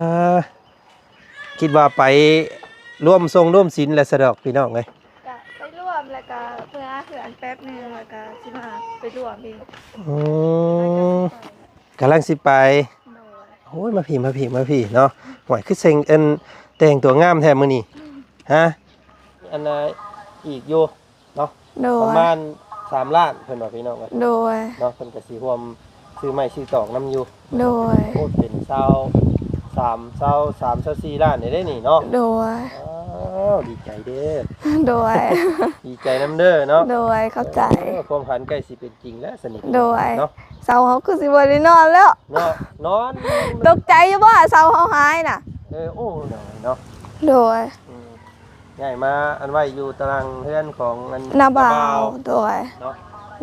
ອ່າ ຄິດວ່າໄປລວມສົງລວມສິນແລ້ວຊະດອກພີ່ນ້ອງເອີຍ. ກະໄປລວມ ແລ້ວກະເມືອເຮືອນແປັບໜຶ່ງ ແລ້ວກະຊິມາໄປລວມອີກ. ອືມ ກຳລັງຊິໄປ. ໂດຍ. ໂອ້ຍ ມາພີ້ ມາພີ້ ມາພີ້ເນາະ. ໂອ້ຍ ຄືເສັງ ອັນ ແຕ່ງຕົວງາມແທ້ມື້ນີ້. ຮະ? ອັນນ່າ ອີກຢູ່ເນາະ. ໂດຍ. ປະມານສາມລ້ານ ເພິ່ນວ່າພີ່ນ້ອງເອີຍ. ໂດຍ. ເນາະ ເພິ່ນກະຊິຮ່ວມຊື້ໄມ້ຊື້ຕອກນຳຢູ່. ໂດຍ. ໂອ້ ເປັນຊາວສາມ ຊາວສາມ ຊາວສີ່ລ້ານນີ້ເດ້ນີ້ເນາະ. ໂດຍ. ອ້າວ ດີໃຈເດີ. ໂດຍ. ດີໃຈນຳເດີເນາະ. ໂດຍ ຂອບໃຈ. ເອີ ຄວາມຝັນໃກ້ຊິເປັນຈິງແລ້ວຊະນີ້. ໂດຍ. ເນາະ ເສົາເຮົາຄືຊິບໍ່ໄດ້ນອນແລ້ວເນາະ. ນອນ ຕົກໃຈຢູ່ບໍ່ ເສົາເຮົາຫາຍນະ? ເອີ ໂອ້ ເນາະ. ໂດຍ. ອືມ ຍ້າຍມາອັນໄວ້ຢູ່ຕາລາງເຮືອນຂອງອັນ ນ້າບ່າວ. ນ້າບ່າວ ໂດຍ ເນາະ.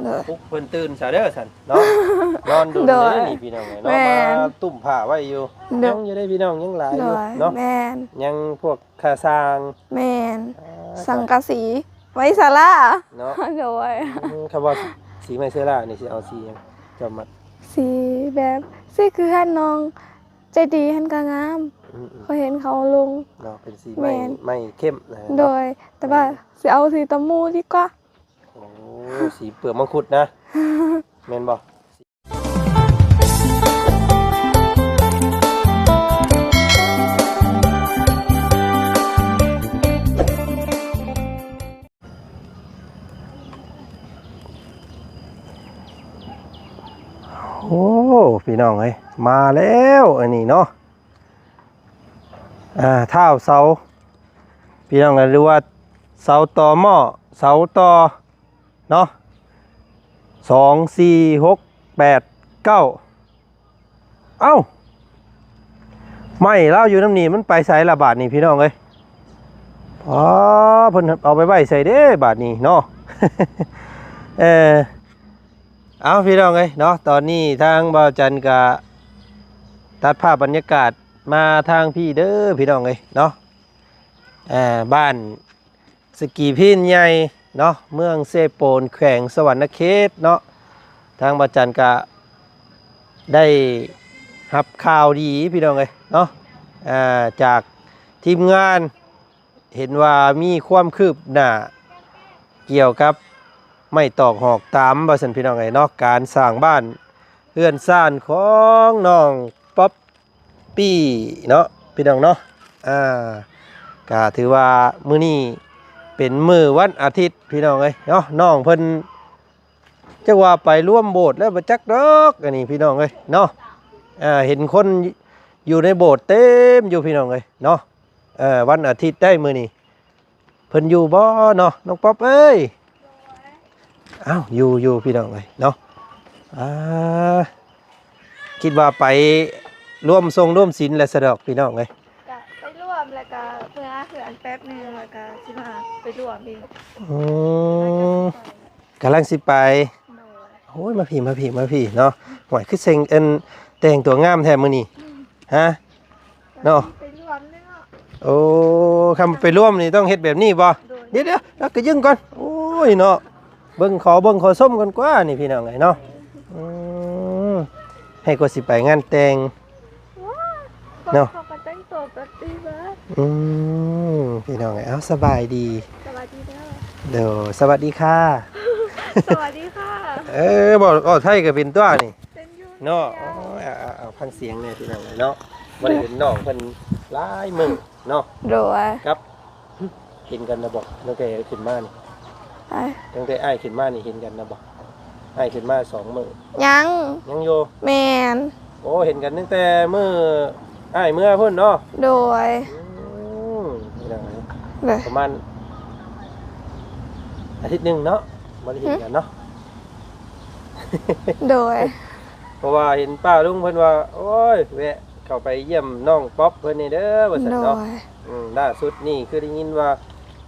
ໂດຍ. ປຸກເພິ່ນຕື່ນຊະເດີຊັ້ນເນາະ. ນອນດົນ ໂດຍ ເດ້ນີ້ພີ່ນ້ອງເອີຍເນາະ. ແມ່ນ. ມາຕຸ້ມຜ້າໄວ້ຢູ່. ໂດຍ. ຍັງຢູ່ເດ້ພີ່ນ້ອງ ຍັງຫຼາຍຢູ່ເນາະ. ໂດຍ. ແມ່ນ. ຍັງພວກຄ່າສ້າງ. ແມ່ນ. ອ່າ ສັງກະສີໄມ້ສາລາເນາະ. ໂດຍ. ອືມ ຄຳວ່າສີໄມ້ເຊລານີ້ຊິເອົາສີຫຍັງ? ເຈົ້າມັກ ສີແບບ ສີຄືເຮືອນນ້ອງໃຈດີຫັ້ນກະງາມ. ອືມໆ ຂ້ອຍເຫັນເຂົາລົງເນາະ. ເປັນສີໄມ້ ແມ່ນ ໄມ້ເຂັ້ມນະ. ໂດຍ. ເນາະ ແຕ່ວ່າ ແມ່ນ ຊິເອົາສີຕະໝູດີກວ່າ. ໂອ້ ສີເປືອກມັງຄຸດນະ. ແມ່ນບໍ່? ໂອ້ ພີ່ນ້ອງເອີຍ ມາແລ້ວອັນນີ້ເນາະ. ອ່າ ທ້າວເສົາ ພີ່ນ້ອງເອີຍ ຫຼືວ່າເສົາຕໍໝໍ້ ເສົາຕໍ່ເນາະ ສອງ ສີ່ ຫົກ ແປດ ເກົ້າ. ເອົ້າ ໄມ້ລາວຢູ່ນຳນີ້ມັນໄປໃສລະບາດນີ້ ພີ່ນ້ອງເອີຍ? ອໍ ເພິ່ນເອົາໄປໄວ້ໃສເດ້ບາດນີ້ເນາະ? ເອີ ເອົາ ພີ່ນ້ອງເອີຍເນາະ, ຕອນນີ້ທາງບ່າວຈັນກະຕັດພາບບັນຍາກາດມາທາງພີ້ເດີ ພີ່ນ້ອງເອີຍເນາະ. ເອີ ບ້ານ ສະກີພີນໃຫຍ່ເນາະ ເມືອງເຊໂປນ ແຂວງສະຫວັນນະເຂດເນາະ. ທາງບ່າວຈັນກະໄດ້ຮັບຂ່າວດີພີ່ນ້ອງເອີຍເນາະ ອ່າ ຈາກທີມງານ ເຫັນວ່າມີຄວາມຄືບໜ້າກ່ຽວກັບໄມ້ຕອກຫອກຕາມວ່າຊັ້ນ ພີ່ນ້ອງເອີຍເນາະ, ການສ້າງບ້ານເຮືອນຊານຂອງນ້ອງປັອບ ປີເນາະ ພີ່ນ້ອງເນາະ. ອ່າ ກະຖືວ່າມື້ນີ້ເປັນມື້ວັນອາທິດ ພີ່ນ້ອງເອີຍເນາະ. ນ້ອງເພິ່ນຈັກວ່າໄປລວມໂບດແລ້ວບໍ່ຈັກດອກ ອັນນີ້ ພີ່ນ້ອງເອີຍເນາະ. ອ່າ ເຫັນຄົນຢູ່ໃນໂບດເຕັມຢູ່ ພີ່ນ້ອງເອີຍເນາະ. ເອີ ວັນອາທິດໄດ໋ມື້ນີ້. ເພິ່ນຢູ່ບໍ່ເນາະ ນ້ອງປັອບເອີຍ? ອ້າວ ຢູ່ ຢູ່ ພີ່ນ້ອງເອີຍເນາະ. ອ່າ ຄິດວ່າໄປລວມສົງລວມສິນແລ້ວຊະດອກ ພີ່ນ້ອງເອີຍ. ກະໄປລວມ ແລ້ວກະເມືອເຮືອນແປັບໜຶ່ງ ແລ້ວກະຊິມາໄປລວມອີກ. ອືມ ກຳລັງຊິໄປ. ໂດຍ. ໂອ້ຍ ມາພີ້ ມາພີ້ ມາພີ້ເນາະ. ໂອ້ຍ ຄືເສັງ ອັນ ແຕ່ງຕົວງາມແທ້ມື້ນີ້. ຮະ? ເນາະ ໄປລວມເນາະ. ໂອ້ ຄຳໄປລວມນີ້ຕ້ອງເຮັດແບບນີ້ບໍ່? ໂດຍ. ດຽວໆ ລັກກະຍຶງກ່ອນ. ໂອ້ຍເນາະ ເບິ່ງ ຂໍເບິ່ງຂໍຊົມກ່ອນກວ່ານີ້ ພີ່ນ້ອງເອີຍເນາະ. ອືມ ໃຫ້ກວ່າຊິໄປງານແຕ່ງ ວ້າ ເນາະ ເຂົາກະແຕ່ງໂຕແບບນີ້ມາ. ອືມ ພີ່ນ້ອງເອີຍ ເອົາ ສະບາຍດີ. ສະບາຍດີເດີ. ໂດຍ ສະຫວັດດີຄ່ະ. ສະຫວັດດີຄ່ະ. ເອີ ເວົ້າ ເວົ້າໄທກະເປັນຕົວະນີ້. ເປັນຢູ່ ເນາະ. ໂອ້ຍ ເອົາ ເອົາ ເອົາ ຟັງສຽງແດ່ ພີ່ນ້ອງເອີຍເນາະ. ບໍ່ໄດ້ເຫັນນ້ອງເພິ່ນຫຼາຍມື້ເນາະ. ໂດຍ. ກັບ ເຫັນກັນນະບໍ່ ຕັ້ງແຕ່ຂຶ້ນມານີ້? ຕັ້ງແຕ່ອ້າຍຂຶ້ນມານີ້ເຫັນກັນນະບໍ່? ອ້າຍຂຶ້ນມາສອງມື້. ຍັງ. ຍັງຢູ່? ແມ່ນ. ໂອ້ ເຫັນກັນຕັ້ງແຕ່ມື້ອ້າຍເມືອພຸ້ນເນາະ. ໂດຍ. ອືມ ພີ່ນ້ອງເອີຍ ປະມານອາທິດໜຶ່ງເນາະ ບໍ່ໄດ້ເຫັນກັນເນາະ. ໂດຍ. ເພາະວ່າເຫັນປ້າລຸງເພິ່ນວ່າ ໂອ້ຍ ແວະເຂົ້າໄປຢ້ຽມນ້ອງປັອບເພິ່ນແດ່ເດີ ວ່າຊັ້ນເນາະ. ໂດຍ. ອືມ ລ່າສຸດນີ້ຄືໄດ້ຍິນວ່າ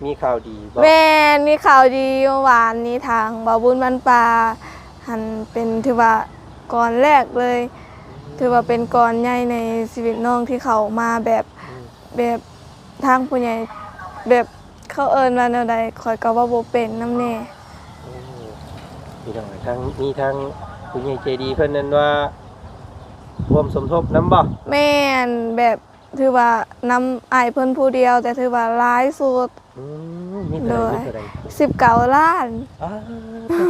ມີຂ່າວດີບໍ່? ແມ່ນ ມີຂ່າວດີ. ເມື່ອວານນີ້ທາງບ່າວບຸນບ້ານປ່າຫັ້ນ ເປັນ ຖືວ່າກ້ອນແລກເລີຍ ອືມ ຖືວ່າເປັນກ້ອນໃຫຍ່ໃນຊີວິດນ້ອງ ທີ່ເຂົ້າມາແບບ ອືມ ແບບ ທາງຜູ້ໃຫຍ່ແບບເຂົາເອີ້ນວ່າແນວໃດ ຂ້ອຍກະເວົ້າບໍ່ເປັນນຳແດ່. ໂອ້ ພີ່ນ້ອງ ທາງ ມີທາງຜູ້ໃຫຍ່ໃຈດີເພິ່ນນັ້ນວ່າຮ່ວມສົມທົບນຳບໍ່? ແມ່ນ ແບບ ຖືວ່ານຳອ້າຍເພິ່ນຜູ້ດຽວ ແຕ່ຖືວ່າຫຼາຍສຸດ. ອືມ ມີເທົ່າໃດ ໂດຍ ມີເທົ່າໃດ? ສິບເກົ້າລ້ານ. ອ້າ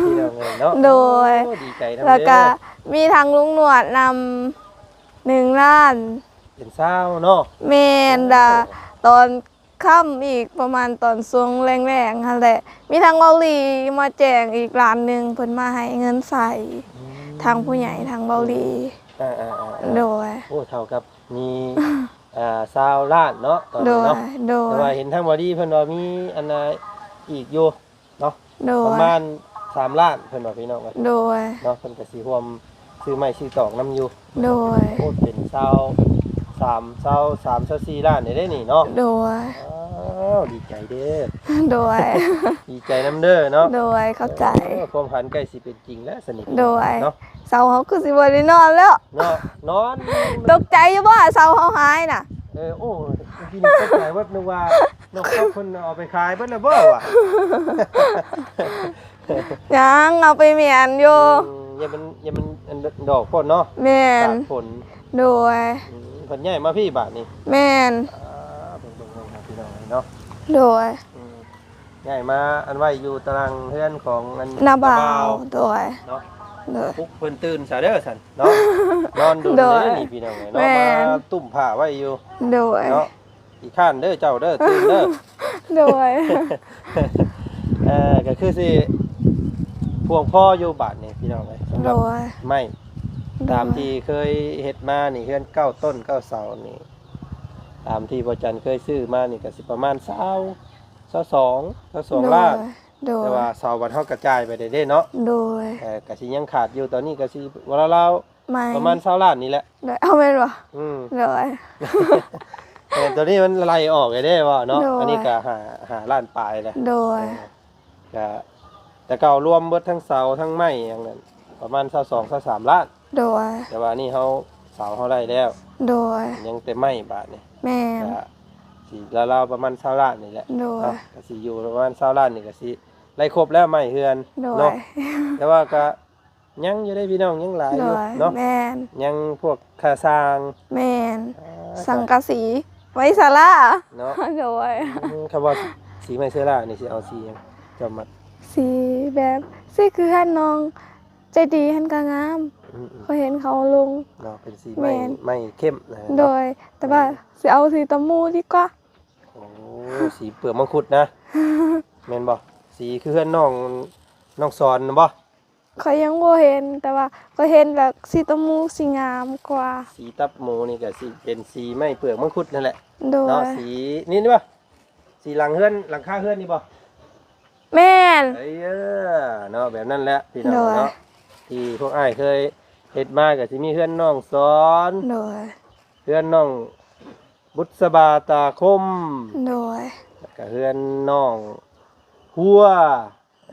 ພີ່ນ້ອງເອີຍເນາະ. ໂດຍ ໂອ້ ດີໃຈນຳ ແລ້ວກະ ເດີ ມີທັງລຸງໜວດນຳ ໜຶ່ງລ້ານ ເປັນຊາວເນາະ. ແມ່ນ ໂອ້ ລະຕອນຄ່ຳອີກ ປະມານຕອນຊ່ວງແລງໆຫັ້ນແຫຼະ ມີທັງເບົາຫຼີມາແຈ້ງອີກລ້ານໜຶ່ງ ເພິ່ນມາໃຫ້ເງິນໃຊ້. ອືມ ທັງຜູ້ໃຫຍ່ທັງເບົາຫຼີ. ອືມ ອ່າໆໆໆ ໂດຍ ໂອ້ ເທົ່າກັບມີ ອ່າ ຊາວລ້ານເນາະ ຕອນນີ້ເນາະ. ໂດຍ ໂດຍ ແຕ່ວ່າເຫັນທາງເບົາຫຼີເພິ່ນວ່າມີອັນນ່າອີກຢູ່ ເນາະ. ໂດຍ ປະມານສາມລ້ານ ເພິ່ນວ່າ ພີ່ນ້ອງເອີຍ. ໂດຍ ເນາະ ເພິ່ນກະຊິຮ່ວມຊື້ໄມ້ຊື້ຕອກນຳຢູ່. ໂດຍ ໂອ້ ເປັນຊາວສາມ ຊາວສາມ ຊາວສີ່ລ້ານໄດ້ເດ້ນີ້ເນາະ. ໂດຍ ອ້າວ ດີໃຈເດີ. ໂດຍ ດີໃຈນຳເດີເນາະ. ໂດຍ ຂອບໃຈ. ເອີ ຄວາມຝັນໃກ້ຊິເປັນຈິງແລ້ວຊະນີ້. ໂດຍ ເນາະ ເສົາເຮົາຄືຊິບໍ່ໄດ້ນອນແລ້ວເນາະ. ນອນ ຕົກໃຈຢູ່ບໍ່ ເສົາເຮົາຫາຍນະ? ເອີ ໂອ້ ເມື່ອກີ້ນີ້ຕົກໃຈເບິດ ນຶກວ່າ ນ້ອງກັອບເພິ່ນເອົາໄປຂາຍເບິດແລ້ວບໍ່ວະ? ຍັງ ເອົາໄປມ້ຽນຢູ່. ອືມ ຢ່າມັນ ຢ່າມັນອັນດອກໂພດເນາະ. ແມ່ນ ຕາກຝົນ. ໂດຍ ອືມ ເພິ່ນຍ້າຍມາພີ້ບາດນີ້. ແມ່ນ ອ່າ ເບິ່ງໆໆ ພີ່ນ້ອງເນາະ. ໂດຍ ອືມ ຍ້າຍມາອັນໄວ້ຢູ່ຕາລາງເຮືອນຂອງອັນ ນ້າບ່າວ ນ້າບ່າວ ໂດຍ ເນາະ. ໂດຍ ປຸກເພິ່ນຕື່ນຊະເດີຊັ້ນເນາະ. ນອນດຸ່ນ ໂດຍ ເດ້ນີ້ ພີ່ນ້ອງເອີຍເນາະ. ແມ່ນ ມາຕຸ້ມຜ້າໄວ້ຢູ່. ໂດຍ ເນາະ. ຂີ້ຄ້ານເດີເຈົ້າເດີ ຕື່ນເດີ. ໂດຍ ເອີ ກໍຄືຊິພຽງພໍຢູ່ບາດນີ້ພີ່ນ້ອງເອີຍ ສຳລັບ ໂດຍ ໄມ້ ໂດຍ ຕາມທີ່ເຄີຍເຮັດມານີ້ ເຮືອນເກົ້າຕົ້ນເກົ້າເສົານີ້ ຕາມທີ່ພໍ່ຈັນເຄີຍຊື້ມານີ້ ກໍຊິປະມານຊາວ ຊາວສອງ ຊາວສອງ ໂດຍ ລ້ານ. ໂດຍ ແຕ່ວ່າເສົາບັດເຮົາກະຈ່າຍໄປແລ້ວເດ້ເນາະ. ໂດຍ ເອີ ກະຊິຍັງຂາດຢູ່ ຕອນນີ້ກະຊິລາວໆ ໄມ້ ປະມານຊາວລ້ານນີ້ແຫຼະ. ໂດຍ ເອົາແມ່ນບໍ່? ອືມ ໂດຍ ເອີ ໂຕນີ້ມັນໄລ່ອອກແລ້ວເດ້ເວົ້າເນາະ. ໂດຍ ອັນນີ້ກະຫ້າ ຫ້າລ້ານປາຍແລ້ວ. ໂດຍ ເອີ ກະ ແຕ່ເກົ່າລວມເບິດທັງເສົາທັງໄມ້ຫຍັງນັ້ນ ປະມານຊາວສອງ ຊາວສາມລ້ານ. ໂດຍ ແຕ່ວ່າອັນນີ້ເຮົາ ເສົາເຮົາໄດ້ແລ້ວ. ໂດຍ ຍັງແຕ່ໄມ້ບາດນີ້. ແມ່ນ ກະຊິລາວໆປະມານຊາວລ້ານນີ້ແຫຼະ. ໂດຍ ເນາະ ກະຊິຢູ່ປະມານຊາວລ້ານນີ້ ກະຊິໄລ່ຄົບແລ້ວໄມ້ເຮືອນ. ໂດຍ ເນາະ ແຕ່ວ່າກະ ຍັງຢູ່ເດ້ພີ່ນ້ອງ ຍັງຫຼາຍຢູ່ ໂດຍ ເນາະ. ແມ່ນ ຍັງພວກຄ່າສ້າງ. ແມ່ນ ອ່າ ສັງກະສີ ໄມ້ສາລາເນາະ. ໂດຍ ອືມ ຄຳວ່າສີໄມ້ສາລານີ້ຊິເອົາສີຫຍັງ ເຈົ້າມັກ? ສີແບບ ສີຄືເຮືອນນ້ອງໃຈດີຫັ້ນກະງາມ. ອືມໆ ຂ້ອຍເຫັນເຂົາລົງເນາະ ເປັນສີໄມ້ ແມ່ນ ໄມ້ເຂັ້ມນະ. ໂດຍ ແຕ່ວ່າ ແມ່ນ ຊິເອົາສີຕະໝູດີກວ່າ. ໂອ້ ສີເປືອກມັງຄຸດນະ. ແມ່ນບໍ່? ສີຄືເຮືອນນ້ອງ ນ້ອງສອນນະບໍ່? ຂ້ອຍຍັງບໍ່ເຫັນ ແຕ່ວ່າຂ້ອຍເຫັນແບບສີຕະໝູຊິງາມກວ່າ. ສີຕະໝູນີ້ກະຊິເປັນສີໄມ້ເປືອກມັງຄຸດນັ້ນແຫຼະ. ໂດຍ ເນາະ ສີນີ້ ນີ້ບໍ່? ສີຫຼັງເຮືອນ ຫຼັງຄາເຮືອນນີ້ບໍ່? ແມ່ນ ເອີ ເນາະ ແບບນັ້ນແຫຼະພີ່ນ້ອງເນາະ. ໂດຍ ທີ່ພວກອ້າຍເຄີຍເຮັດມາກະຊິມີເຮືອນນ້ອງສອນ. ໂດຍ ເຮືອນນ້ອງບຸດສະບາຕາຄົມ. ໂດຍ ແລ້ວກະເຮືອນນ້ອງຫົວ.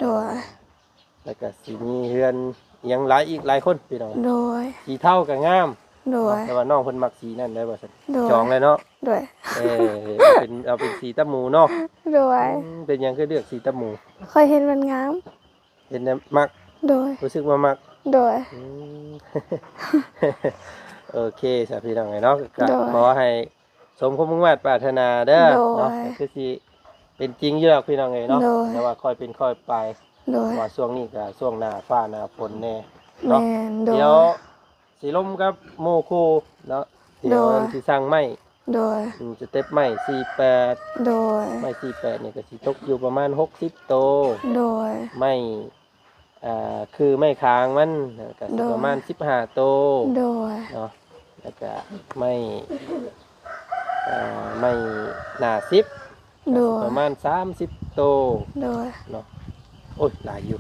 ໂດຍ ແລ້ວກະຊິມີເຮືອນອີ່ຫຍັງຫຼາຍອີກຫຼາຍຄົນພີ່ນ້ອງ. ໂດຍ ສີເທົາກະງາມ. ໂດຍ ເນາະ ແຕ່ວ່ານ້ອງເພິ່ນມັກສີນັ້ນໄດ໋ວ່າຊັ້ນ. ໂດຍ ຈອງເລີຍເນາະ. ໂດຍ ເອີ ເອົາເປັນ ເອົາເປັນສີຕະໝູເນາະ. ໂດຍ ອືມ ເປັນຫຍັງຄືເລືອກສີຕະໝູ? ຂ້ອຍເຫັນມັນງາມ. ເຫັນແລ້ວມັກ. ໂດຍ ຮູ້ສຶກວ່າມັກ. ໂດຍ ອືມ ໂອເຄຊະພີ່ນ້ອງເອີຍເນາະ. ກະ ໂດຍ ຂໍໃຫ້ ສົມຄວາມມຸ່ງມາດປາດຖະໜາເດີ. ໂດຍ ເນາະ ກໍຄືຊິເປັນຈິງຢູ່ດອກພີ່ນ້ອງເອີຍເນາະ. ໂດຍ ແຕ່ວ່າຄ່ອຍເປັນຄ່ອຍໄປ. ໂດຍ ເພາະວ່າຊ່ວງນີ້ກໍຊ່ວງໜ້າຟ້າໜ້າຝົນແດ່ເນາະ. ແມ່ນ ໂດຍ ດຽວຊິລົມກັບໝູ່ຄູ່ເນາະ. ດຽວ ໂດຍ ຊິສັ່ງໄມ້. ໂດຍ ອືມ ສະເຕັບໄມ້ສີ່ແປດ. ໂດຍ ໄມ້ສີ່ແປດນີ້ກໍຊິຕົກຢູ່ປະມານຫົກສິບໂຕ. ໂດຍ ໄມ້ ອ່າ ຄືໄມ້ຄາງມັນກໍຊິ ໂດຍ ປະມານສິບຫ້າໂຕ. ໂດຍ ເນາະ ແລ້ວກະໄມ້ ອ່າ ໄມ້ໜ້າສິບ ໂດຍ ກໍຊິປະມານສາມສິບໂຕ. ໂດຍ ເນາະ. ໂອ້ຍ ຫຼາຍຢູ່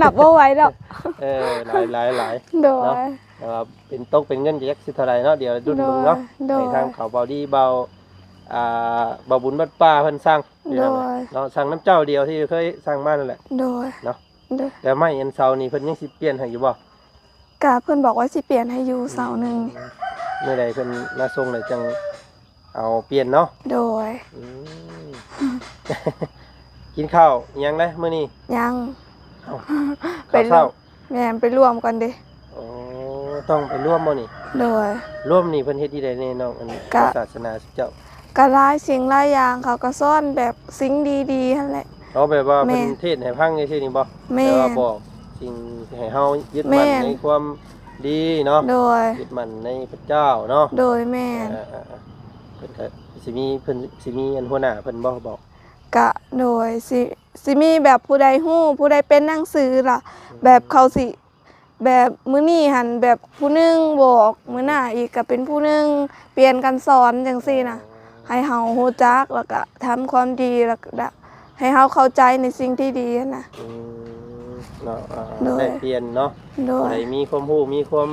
ນັບບໍ່ໄຫວດອກ. ເອີ ຫຼາຍໆໆ ໂດຍ ເນາະ. ແຕ່ວ່າເປັນຕົກເປັນເງິນກໍຈັກຊິເທົ່າໃດເນາະ. ດຽວດຸນເບິ່ງເນາະ. ໂດຍ ໃຫ້ທາງເຂົາເບົາດີ ເບົາ ອ່າ ເບົາບຸນວັດປ່າເພິ່ນສັ່ງ. ໂດຍ ເນາະ ສັ່ງນຳເຈົ້າດຽວທີ່ເຄີຍສັ່ງມານັ້ນແຫຼະ. ໂດຍ ເນາະ. ໂດຍ ແລ້ວໄມ້ອັນເສົານີ້ເພິ່ນຍັງຊິປ່ຽນໃຫ້ຢູ່ບໍ່? ກະເພິ່ນບອກວ່າຊິປ່ຽນໃຫ້ຢູ່ເສົາໜຶ່ງ. ອືມ ມື້ໃດເພິ່ນມາສົ່ງແລ້ວຈັ່ງເອົາປ່ຽນເນາະ. ໂດຍ ອືມ ກິນຂ້າວຫຍັງນະມື້ນີ້? ຍັງ. ເອົ້າ ໄປ ເຂົ້າເຊົ້າ. ແມ່ນ ໄປລວມກ່ອນເດ້. ໂອ້ ຕ້ອງໄປລວມບໍ່ນີ້? ໂດຍ ລວມນີ້ເພິ່ນເຮັດທີ່ໃດແດ່ນ້ອງ ອັນ ກະ ສາສະໜາເຈົ້າ? ກະຫຼາຍສິ່ງຫຼາຍຢ່າງ ເຂົາກໍສອນແບບສິ່ງດີໆຫັ້ນແຫຼະ. ເອົາ ແບບວ່າ ແມ່ນ ເພິ່ນເທດໃຫ້ຟັງຈັ່ງຊີ້ນີ້ບໍ່? ແມ່ນ ແບບວ່າບອກສິ່ງໃຫ້ເຮົາຍຶດໝັ້ນ ແມ່ນ ໃນຄວາມດີເນາະ. ໂດຍ ຍຶດໝັ້ນໃນພະເຈົ້າເນາະ. ໂດຍ ແມ່ນ ເອີໆໆ ເພິ່ນກໍຊິມີ ເພິ່ນຊິມີອັນຫົວໜ້າເພິ່ນບໍ່ບອກ? ກະ ໂດຍ ຊິ ຊິມີແບບຜູ້ໃດຮູ້ ຜູ້ໃດເປັນໜັງສືລະ ອືມ ແບບເຂົາຊິ ແບບມື້ນີ້ຫັ້ນ ແບບຜູ້ໜຶ່ງບອກ ມື້ໜ້າອີກກໍເປັນຜູ້ໜຶ່ງ ປ່ຽນກັນສອນຈັ່ງຊີ້ນະ. ໃຫ້ເຮົາຮູ້ຈັກ ແລ້ວກະທຳຄວາມດີ ແລ້ວກະໃຫ້ເຮົາເຂົ້າໃຈໃນສິ່ງທີ່ດີຫັ້ນນະ. ອືມ ເນາະ ໂດຍ ແລກປ່ຽນເນາະ. ໂດຍ ຜູ້ໃດມີຄວາມຮູ້ ມີຄວາມ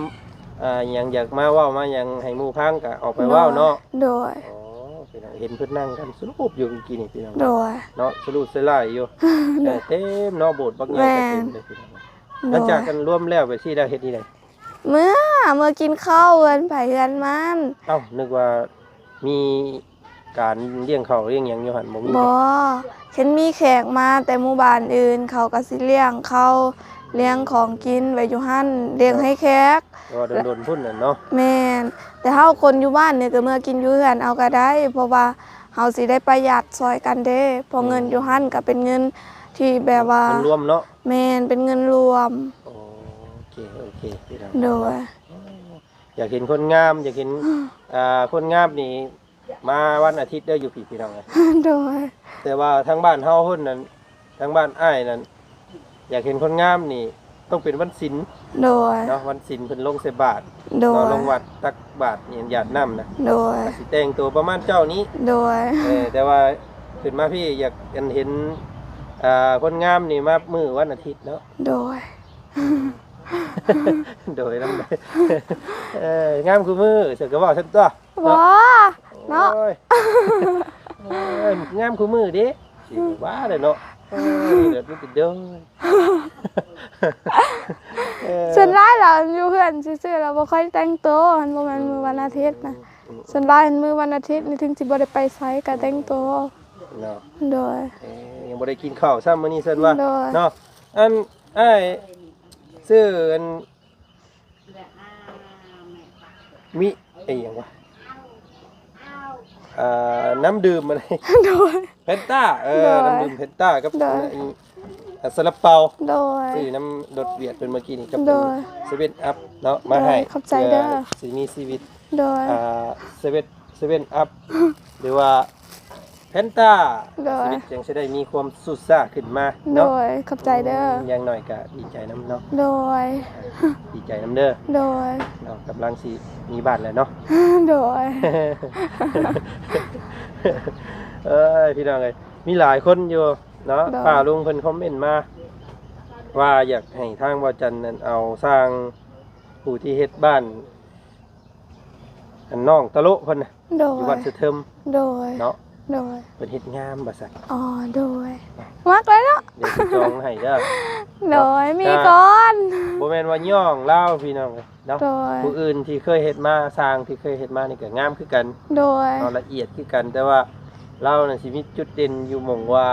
ອ່າ ຫຍັງຢາກມາເວົ້າມາຫຍັງໃຫ້ໝູ່ຟັງ ກະອອກໄປເວົ້າເນາະ. ໂດຍ ອໍ ເຫັນເພິ່ນນັ່ງກັນສະຫຼຸບຢູ່ເມື່ອກີ້ນີ້ພີ່ນ້ອງ. ໂດຍ ເນາະ ສະຫຼຸບສະຫຼາຍຢູ່. ໂດຍ ເອີ ເຕັມເນາະ ໂບດບັກໃຫຍ່ ແມ່ນ ກໍເຕັມເລີຍພີ່ນ້ອງ. ໂດຍ ຫຼັງຈາກກັນລວມແລ້ວແບບຊີ້ແລ້ວເຮັດທີ່ໃດ? ເມື່ອ ເມື່ອກິນເຂົ້າເຮືອນໃຜເຮືອນມັນ. ເອົ້າ ນຶກວ່າມີການລ້ຽງເຂົ້າລ້ຽງຫຍັງຢູ່ຫັ້ນ ບໍ່ມີບໍ່? ບໍ່ ຄັນມີແຂກມາແຕ່ໝູ່ບ້ານອື່ນ ເຂົາກໍຊິລ້ຽງເຂົ້າ ອືມ ລ້ຽງຂອງກິນໄວ້ຢູ່ຫັ້ນ ລ້ຽງໃຫ້ແຂກ. ແຕ່ວ່າດົນໆພຸ້ນແຫຼະເນາະ. ແມ່ນ ແຕ່ເຮົາຄົນຢູ່ບ້ານນີ້ກໍເມືອກິນຢູ່ເຮືອນເອົາກໍໄດ້ ເພາະວ່າເຮົາຊິໄດ້ປະຢັດຊ່ອຍກັນເດ້ ເພາະເງິນ ອືມ ຢູ່ຫັ້ນກໍເປັນເງິນທີ່ແບບວ່າ ເງິນລວມເນາະ. ແມ່ນ ເປັນເງິນລວມ. ໂອເຄ ໂອເຄ ພີ່ນ້ອງ. ໂດຍ ຢາກເຫັນຄົນງາມ ຢາກເຫັນ ອ່າ ຄົນງາມນີ້ ມາວັນອາທິດເດີຢູ່ພີ້ ພີ່ນ້ອງເອີຍ. ໂດຍ ແຕ່ວ່າທາງບ້ານເຮົາພຸ້ນນັ້ນ ທາງບ້ານອ້າຍນັ້ນ ຢາກເຫັນຄົນງາມນີ້ຕ້ອງເປັນວັນສິນ. ໂດຍ ເນາະ ວັນສິນເພິ່ນລົງໃສ່ບາດ. ໂດຍ ເນາະ ລົງວັດຕັກບາດຫຍັງຢາດນ້ຳນະ. ໂດຍ ກໍຊິແຕ່ງຕົວປະມານເຈົ້ານີ້. ໂດຍ ເອີ ແຕ່ວ່າຂຶ້ນມາພີ້ຢາກ ອັນ ເຫັນ ອ່າ ຄົນງາມນີ້ມາມື້ວັນອາທິດເນາະ. ໂດຍ ໂດຍນຳ ເອີ ງາມຄູ່ມື້ ຊັ້ນກໍເວົ້າຊັ້ນຕົວະ. ບໍ່ ເນາະ ໂອ້ຍ ເອີ ງາມຄູ່ມື້ເດ້ ຊິວ່າແຫຼະເນາະ. ເອີ ເດີ ເດີ ເອີ ສ່ວນຫຼາຍລາວຢູ່ເຮືອນຊື່ໆ ລາວບໍ່ຄ່ອຍແຕ່ງໂຕ ມັນບໍ່ແມ່ນມື້ວັນອາທິດນະ. ອືມ ສ່ວນຫຼາຍມື້ວັນອາທິດນີ້ ເຖິງຊິບໍ່ໄດ້ໄປໃສກໍແຕ່ງໂຕເນາະ. ໂດຍ ເອີ ຍັງບໍ່ໄດ້ກິນເຂົ້າຊ້ຳມື້ນີ້ ຊັ້ນວ່າ ໂດຍ ເນາະ. ອັນ ອ້າຍ ຊື້ອັນ ມີອີ່ຫຍັງວະ ອ່າ ນ້ຳດື່ມອັນນີ້ ໂດຍ ເຟນຕາ ເອີ ໂດຍ ນ້ຳດື່ມເຟນຕາກັບ ໂດຍ ອັນ ອ່າ ຊາລາເປົາ ໂດຍ ຊື້ນຳລົດວຽດເພິ່ນເມື່ອກີ້ນີ້ ກັບ ໂດຍ ເຊເວັນອັບເນາະ ມາໃຫ້ ໂດຍ ຂອບໃຈເດີ ເພື່ອຊິມີຊີວິດ ໂດຍ ອ່າ ເຊເວັນ ເຊເວັນອັບ ຫຼືວ່າ ແພນຕາ ໂດຍ ຊີວິດຈັ່ງຊິໄດ້ມີຄວາມຊູດຊາຂຶ້ນມາເນາະ. ໂດຍ ຂອບໃຈເດີ ອືມ ຢ່າງໜ້ອຍກະດີໃຈນຳເນາະ. ໂດຍ ດີໃຈນຳເດີ ໂດຍ ເນາະ ກຳລັງຊິມີບ້ານແລ້ວເນາະ. ໂດຍ ເອີຍ ພີ່ນ້ອງເອີຍ ມີຫຼາຍຄົນຢູ່ເນາະ ໂດຍ ປ້າລຸງເພິ່ນຄອມເມັນມາວ່າຢາກໃຫ້ທາງບ່າວຈັນນັ້ນເອົາຊ່າງຜູ້ທີ່ເຮັດບ້ານ ອັນນ້ອງຕະໂລະເພິ່ນນະ ໂດຍ ຢູ່ວັດສະເທີມ ໂດຍ ເນາະ ໂດຍ ເພິ່ນເຮັດງາມວ່າຊັ້ນ. ອໍ ໂດຍ ມັກເລີຍເນາະ ດຽວຊິຈອງໃຫ້ເດີ ໂດຍ ມີກ່ອນ ບໍ່ແມ່ນວ່າຍ້ອງລາວພີ່ນ້ອງເອີຍເນາະ ໂດຍ ຜູ້ອື່ນທີ່ເຄີຍເຮັດມາ ຊ່າງທີ່ເຄີຍເຮັດມານີ້ກໍງາມຄືກັນ ໂດຍ ເນາະ ລະອຽດຄືກັນ ແຕ່ວ່າ ລາວນັ້ນຊິມີຈຸດເດັ່ນຢູ່ໝ່ອງວ່າ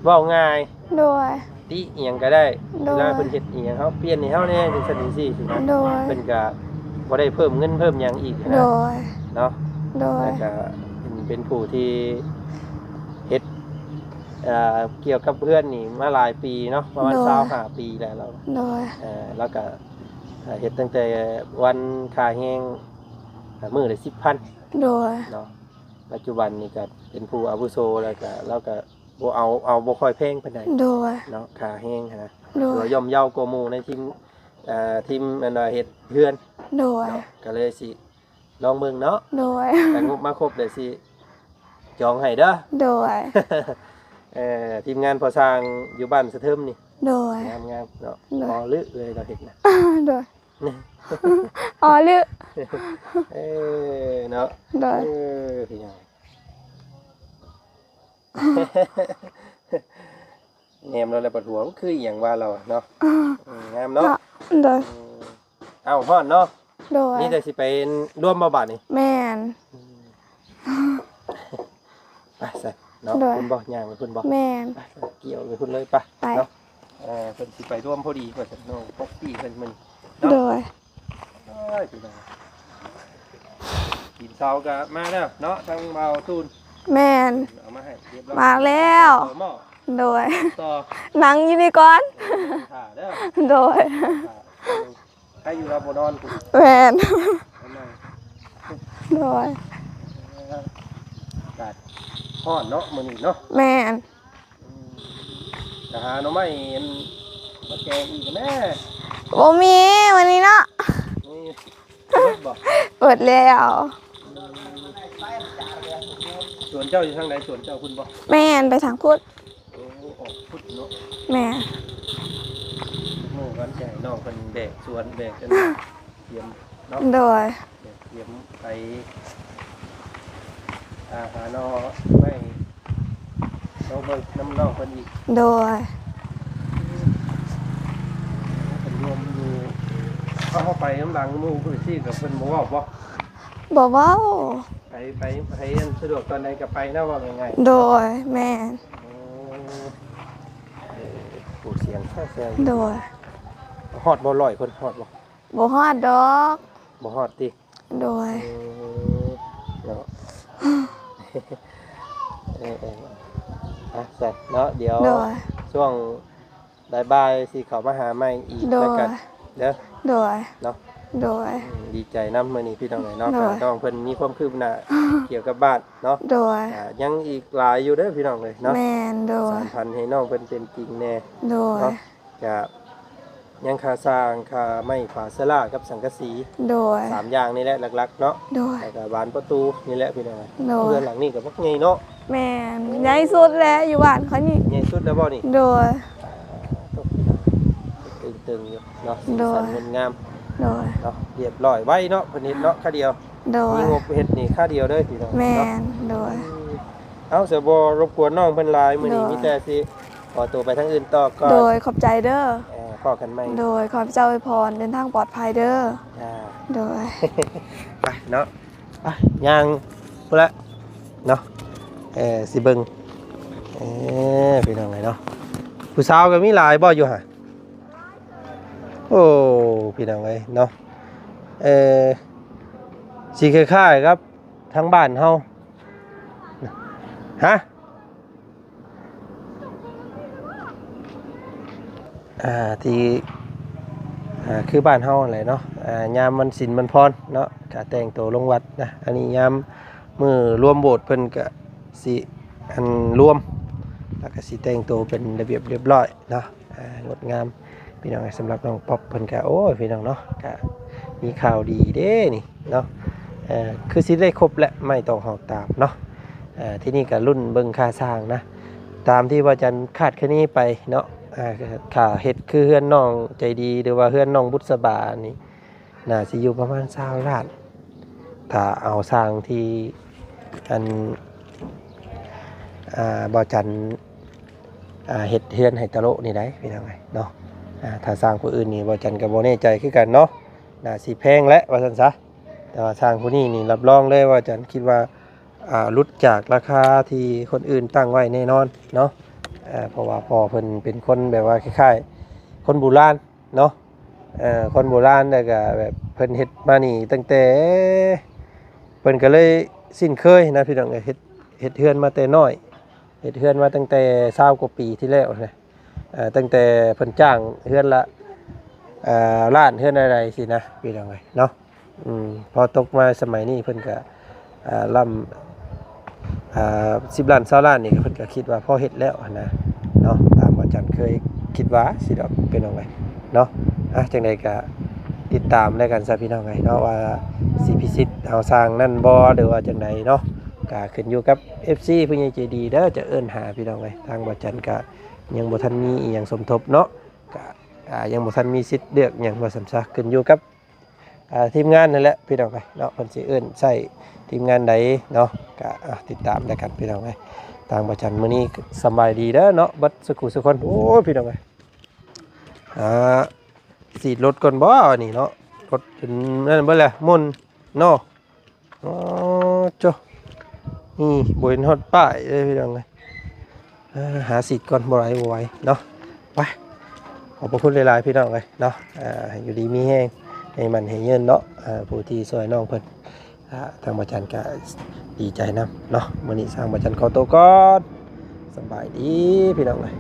ເວົ້າງ່າຍ ໂດຍ ຕິອີ່ຫຍັງກໍໄດ້ ໂດຍ ເວລາເພິ່ນເຮັດອີ່ຫຍັງ ເຮົາປ່ຽນໃຫ້ເຮົາແດ່ ຈັ່ງຊັ້ນຈັ່ງຊີ້ຊີ້ນະ ໂດຍ ເພິ່ນກໍບໍ່ໄດ້ເພີ່ມເງິນເພີ່ມຫຍັງອີກນະ ໂດຍ ເນາະ ໂດຍ ແລ້ວກໍເປັນ ເປັນຜູ້ທີ່ເຮັດ ເອີ ກ່ຽວກັບເຮືອນນີ້ມາຫຼາຍປີເນາະ ປະມານ ໂດຍ ຊາວຫ້າປີແລ້ວລາວ ໂດຍ ເອີ ລາວກໍເຮັດຕັ້ງແຕ່ວັນຄ່າແຮງ ມື້ລະສິບພັນ ໂດຍ ເນາະ. ປັດຈຸບັນນີ້ກໍເປັນຜູ້ອາວຸໂສ ແລ້ວກໍລາວກໍບໍ່ເອົາ ເອົາບໍ່ຄ່ອຍແພງປານໃດ ໂດຍ ເນາະ ຄ່າແຮງຫັ້ນນະ ໂດຍ ຖືວ່າຍ່ອມເຍົາກວ່າໝູ່ໃນທີມ ເອີ ທີມ ອັນວ່າເຮັດເຮືອນ ໂດຍ ເນາະ ກໍເລີຍຊິລອງເບິ່ງເນາະ ໂດຍ ຖ້າງົບມາຄົບແລ້ວຊິຈອງໃຫ້ເດີ ໂດຍ ເອີ ທີມງານພໍ່ຊ່າງຢູ່ບ້ານສະເທີມນີ້ ໂດຍ ງາມໆເນາະ ໂດຍ ພໍລຶເລີຍລາວເຮັດນະ ໂດຍ ອໍ ລຶ ເອີ ເນາະ ໂດຍ ເອີ ພີ່ນ້ອງ ແນມລາວແລ້ວປະທ້ວງ ຄືອີ່ຫຍັງວ່າລາວເນາະ ອືມ ງາມເນາະ ເນາະ ໂດຍ ອືມ ເອົ້າ ຮ້ອນເນາະ ໂດຍ ນີ້ແຕ່ຊິໄປລວມບໍ່ບາດນີ້ ແມ່ນ ອືມ ໄປຊັ້ນເນາະ ໂດຍ ເພິ່ນບໍ່ ຍ່າງໄປເພິ່ນບໍ່ ແມ່ນ ໄປ ກ່ຽວໄປເພິ່ນເລີຍ ໄປ ໄປ ເນາະ ເອີ ເພິ່ນຊິໄປລວມພໍດີວ່າຊັ້ນເນາະ ປົກປີ້ເພິ່ນມື້ນີ້ເນາະ ໂດຍ ຍ ພີ່ນ້ອງ ກິນເຊົາກໍມາແລ້ວເນາະ ທາງບ່າວຕູນ ແມ່ນ ເອົາມາໃຫ້ຮຽບຮ້ອຍ ມາແລ້ວ ຕໍ່ໝໍ້ ໂດຍ ຕໍ່ ນັ່ງຢູ່ນີ້ກ່ອນ ຖ້າເດີ ໂດຍ ຖ້າ ໃຜຢູ່ລາວບໍ່ນອນ ແມ່ນ ໂດຍ ອາກາດຮ້ອນເນາະ ມື້ນີ້ເນາະ ແມ່ນ ອືມ ໄປຫາໜໍ່ໄມ້ອັນມາແກງອີກແດ່ ບໍ່ມີມື້ນີ້ເນາະ ນີ້ ເບິດບໍ່? ເບິດແລ້ວ ອືມ ສວນເຈົ້າຢູ່ທາງໃດ? ສວນເຈົ້າພຸ້ນບໍ່? ແມ່ນ ໄປທາງພຸ້ນ ໂອ້ ອອກພຸ້ນເນາະ ແມ່ນ ມື້ວັນຈະໃຫ້ນ້ອງເພິ່ນແບກສວນ ແບກອັນ ຕຽມເນາະ ໂດຍ ແບກຕຽມໄປ ອາ ຫາໜໍ່ໄມ້ ລອງເບິ່ງນຳນ້ອງເພິ່ນອີກ ໂດຍ ເພິ່ນລວມຢູ່ ເຮົາ ເຮົາໄປນຳຫຼັງໝູ່ເພິ່ນຊີ້ ກໍເພິ່ນບໍ່ເວົ້າບໍ່? ບໍ່ເວົ້າ ໄປ ໄປ ໃຜອັນສະດວກຕອນໃດກໍໄປນະ ເວົ້າງ່າຍໆ ໂດຍ ແມ່ນ ໂອ້ ເອີ ຜູ້ສຽງແຊວໆຢູ່ ໂດຍ ຮອດບໍ່ ຮ້ອຍຄົນ ຮອດບໍ່? ບໍ່ຮອດດອກ ບໍ່ຮອດຕິ? ໂດຍ ເອີ ເນາະ ເອີໆ ອ່ະ ຊັ້ນເນາະ ດຽວ ໂດຍ ຊ່ວງບ່າຍໆ ຊິເຂົ້າມາຫາໃໝ່ອີກ ໂດຍ ແລ້ວກັນເດີ ໂດຍ ເນາະ ໂດຍ ອືມ ດີໃຈນຳມື້ນີ້ພີ່ນ້ອງເອີຍເນາະ ໂດຍ ກໍນ້ອງເພິ່ນມີຄວາມຄືບໜ້າກ່ຽວກັບບ້ານເນາະ ໂດຍ ກໍຍັງອີກຫຼາຍຢູ່ເດີພີ່ນ້ອງເອີຍເນາະ ແມ່ນ ໂດຍ ສານຝັນໃຫ້ນ້ອງເພິ່ນເປັນຈິງແດ່ ໂດຍ ເນາະ ກະຍັງຄ່າສ້າງ ຄ່າໄມ້ຝາເຊລາກັບສັງກະສີ ໂດຍ ສາມຢ່າງນີ້ແຫຼະຫຼັກໆເນາະ ໂດຍ ແລ້ວກະບານປະຕູນີ້ແຫຼະພີ່ນ້ອງ ໂດຍ ເຮືອນຫຼັງນີ້ກໍບັກໃຫຍ່ເນາະ ແມ່ນ ໃຫຍ່ສຸດແຫຼະຢູ່ບ້ານຂ້ອຍນີ້ ໃຫຍ່ສຸດແລ້ວບໍ່ນີ້? ໂດຍ ອ່າ ຕົກ ຕຶງໆຢູ່ເນາະ ສີສັນ ໂດຍ ງົດງາມ ໂດຍ ເນາະ ຮຽບຮ້ອຍ ໄວເນາະ ເພິ່ນເຮັດເນາະ ຄາວດຽວ ໂດຍ ມີງົບເຮັດນີ້ຄາວດຽວເລີຍພີ່ນ້ອງ ແມ່ນ ເນາະ ໂດຍ ອືມ ເອົ້າ ສະບໍ່ລົບກວນນ້ອງເພິ່ນຫຼາຍ ມື້ນີ້ ໂດຍ ມີແຕ່ຊິຂໍຕົວໄປທາງອື່ນຕໍ່ກ່ອນ ໂດຍ ຂອບໃຈເດີ ເອີ ພໍ້ກັນໃໝ່ ໂດຍ ຂໍພະເຈົ້າອວຍພອນ ເດີນທາງປອດໄພເດີ ຈ້າ ໂດຍ ໄປເນາະ ໄປ ຍ່າງພຸ້ນລະເນາະ ເອີ ຊິເບິ່ງ ເອີ ພີ່ນ້ອງເອີຍເນາະ ຜູ້ສາວກໍມີຫຼາຍບໍ່ຢູ່ຫັ້ນ? ໂອ້ ພີ່ນ້ອງເອີຍເນາະ ເອີ ຊິຄ້າຍໆກັບທາງບ້ານເຮົາ ຮະ ອ່າ ທີ່ ອ່າ ຄືບ້ານເຮົາຫັ້ນແຫຼະເນາະ ອ່າ ຍາມວັນສິນວັນພອນເນາະ ກະແຕ່ງໂຕລົງວັດນະ ອັນນີ້ຍາມມື້ລວມໂບດ ເພິ່ນກະຊິ ອັນ ລວມ ແລ້ວກະຊິແຕ່ງໂຕເປັນລະບຽບລຽບຮ້ອຍເນາະ ອ່າ ງົດງາມ ພີ່ນ້ອງເອີຍ ສຳລັບນ້ອງປັອບເພິ່ນກະ ໂອ້ຍ ພີ່ນ້ອງເນາະ ກະມີຂ່າວດີເດ້ນີ້ເນາະ ເອີ ຄືຊິໄດ້ຄົບແຫຼະ ໄມ້ຕອກຫອກຕາບເນາະ ເອີ ທີນີ້ກະລຸ້ນເບິ່ງຄ່າສ້າງນະ ຕາມທີ່ວ່າຈັນຄາດຄະເນໄປເນາະ ເອີ ຖ້າເຮັດຄືເຮືອນນ້ອງໃຈດີ ຫຼືວ່າເຮືອນນ້ອງບຸດສະບານີ້ ໜ້າຊິຢູ່ປະມານຊາວລ້ານ ຖ້າເອົາຊ່າງທີ່ ອັນ ອ່າ ບ່າວຈັນ ອ່າ ເຮັດເຮືອນໃຫ້ຕະໂລະນີ້ໄດ໋ ພີ່ນ້ອງເອີຍເນາະ ອ່າ ຖ້າຊ່າງຜູ້ອື່ນນີ້ ບ່າວຈັນກໍບໍ່ແນ່ໃຈຄືກັນເນາະ ໜ້າຊິແພງແຫຼະວ່າຊັ້ນຊະ ແຕ່ວ່າຊ່າງຜູ້ນີ້ນີ້ ຮັບຮອງເລີຍ ບ່າວຈັນຄິດວ່າ ອ່າ ຫຼຸດຈາກລາຄາທີ່ຄົນອື່ນຕັ້ງໄວ້ແນ່ນອນເນາະ ເພາະວ່າພໍ່ເພິ່ນເປັນຄົນແບບວ່າຄ້າຍໆ ຄົນບູຮານ ເນາະ ເອີ ຄົນໂບລານ ແລ້ວກະແບບເພິ່ນເຮັດມານີ້ຕັ້ງແຕ່ ເພິ່ນກະເລີຍຊິນເຄີຍນະພີ່ນ້ອງເອີຍ ເຮັດ ເຮັດເຮືອນມາແຕ່ນ້ອຍ ເຮັດເຮືອນມາຕັ້ງແຕ່ຊາວກວ່າປີທີ່ແລ້ວນະ ເອີ ຕັ້ງແຕ່ເພິ່ນຈ້າງເຮືອນລະ ເອີ ລ້ານ ເຮືອນໃດໆຊີ້ນະ ພີ່ນ້ອງເອີຍເນາະ. ອືມ ພໍຕົກມາສະໄໝນີ້ເພິ່ນກະ ອ່າ ລ້ຳ ອ່າ ສິບລ້ານ ຊາວລ້ານນີ້ ເພິ່ນກະຄິດວ່າພໍເຮັດແລ້ວຫັ້ນນະເນາະ ຕາມອາຈານເຄີຍຄິດວ່າຊີ້ດອກ ພີ່ນ້ອງເອີຍເນາະ. ອ່າ ຈັ່ງໃດກະຕິດຕາມແລ້ວກັນຊະ ພີ່ນ້ອງເອີຍເນາະ ວ່າຊິພິຊິດເອົາຊ່າງນັ້ນບໍ່ ຫຼືວ່າຈັ່ງໃດເນາະ ກະຂຶ້ນຢູ່ກັບເອັຟຊີຜູ້ໃຫຍ່ໃຈດີເດີ ຈະເອີ້ນຫາ ພີ່ນ້ອງເອີຍ. ທາງອາຈານກະຍັງບໍ່ທັນມີອີ່ຫຍັງສົມທົບເນາະ ກະ ອ່າ ຍັງບໍ່ທັນມີສິດເລືອກຫຍັງວ່າຊັ້ນຊະ ຂຶ້ນຢູ່ກັບ ອ່າ ທີມງານນັ້ນແຫຼະ ພີ່ນ້ອງເອີຍເນາະ ເພິ່ນຊິເອີ້ນໃຊ້ທີມງານໃດເນາະ ກະ ອ່າ ຕິດຕາມແລ້ວກັນ ພີ່ນ້ອງເອີຍ. ທາງອາຈານມື້ນີ້ສະບາຍດີເດີເນາະ ເບິດສູ່ຄູ່ສູ່ຄົນ. ໂອ້ຍ ພີ່ນ້ອງເອີຍ ອ່າ ສີດລົດກ່ອນບໍ່ນີ້ເນາະ ລົດເປັນນັ້ນເບິດແລ້ວ ໝຸ່ນເນາະ. ອໍ ໂຈ ນີ້ບໍ່ເຫັນຮອດປ້າຍເລີຍ ພີ່ນ້ອງເອີຍ. ເອີ ຫາສີດກ່ອນ ບໍ່ໄຫວ ບໍ່ໄຫວເນາະ ໄປ. ຂອບພະຄຸນຫຼາຍໆ ພີ່ນ້ອງເອີຍເນາະ ເອີ ໃຫ້ຢູ່ດີມີແຮງ ໃຫ້ໝັ້ນໃຫ້ຍືນເນາະ. ອ່າ ຜູ້ທີ່ຊ່ວຍນ້ອງເພິ່ນ ອ່າ ທາງບ່າວຈັນກໍດີໃຈນຳເນາະ. ມື້ນີ້ທາງບ່າວຈັນຂໍໂຕກ່ອນ. ສະບາຍດີພີ່ນ້ອງເອີຍ.